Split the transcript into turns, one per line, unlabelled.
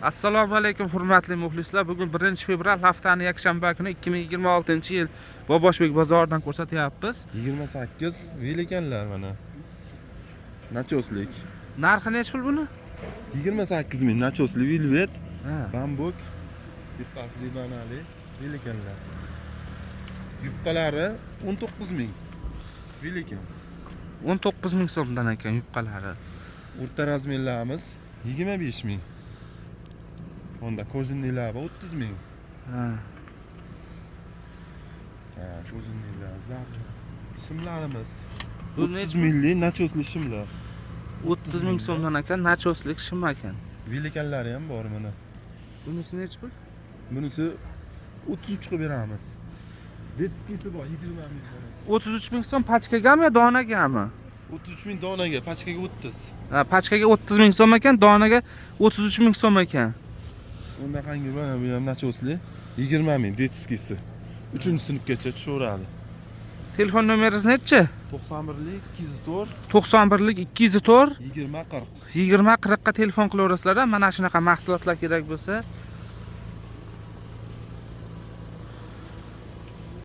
Assalomu alaykum, hurmatli muxlislar. Bugun 1-fevral, haftani yakshanba kuni, 2026-yil Boboshbek bozoridan ko'rsatyapmiz.
28 velikanlar mana. Начёс lik.
Narxi nechi pul buni?
28 ming начёс li velvet, bambuk, yupqasi libanali velikanlar. Yupqalari 19 ming. Velikan.
19 ming so'mdan ekan yupqalari.
O'rta размер larimiz 25 ming. Unda кожаный lar 30 ming. Ha, кожаный lar, zar. Shimlarimiz
Bu
30
nechi pul?
minglik начёс li shimlar.
30 ming so'mdan ekan, начёс lik shim ekan.
Velikanlari ham bor mana.
Bunisi nechi pul?
Bunisi 33 qilib beramiz. Детский si bor 20 ming.
33 ming so'm pachkagami yo donagami?
33 ming donaga, pachkaga 30.
Ha, pachkaga 30 ming so'm ekan, donaga 33 ming so'm ekan.
Undaqangi mana bu ham начёс li 20 ming детский si. 3-sinfgacha tushaveradi.
Telefon nomeringiz nechi?
91lik 204.
91lik 204.
20 40.
20 40 ga telefon qilaverasizlar. Mana shunaqa mahsulotlar kerak bo'lsa.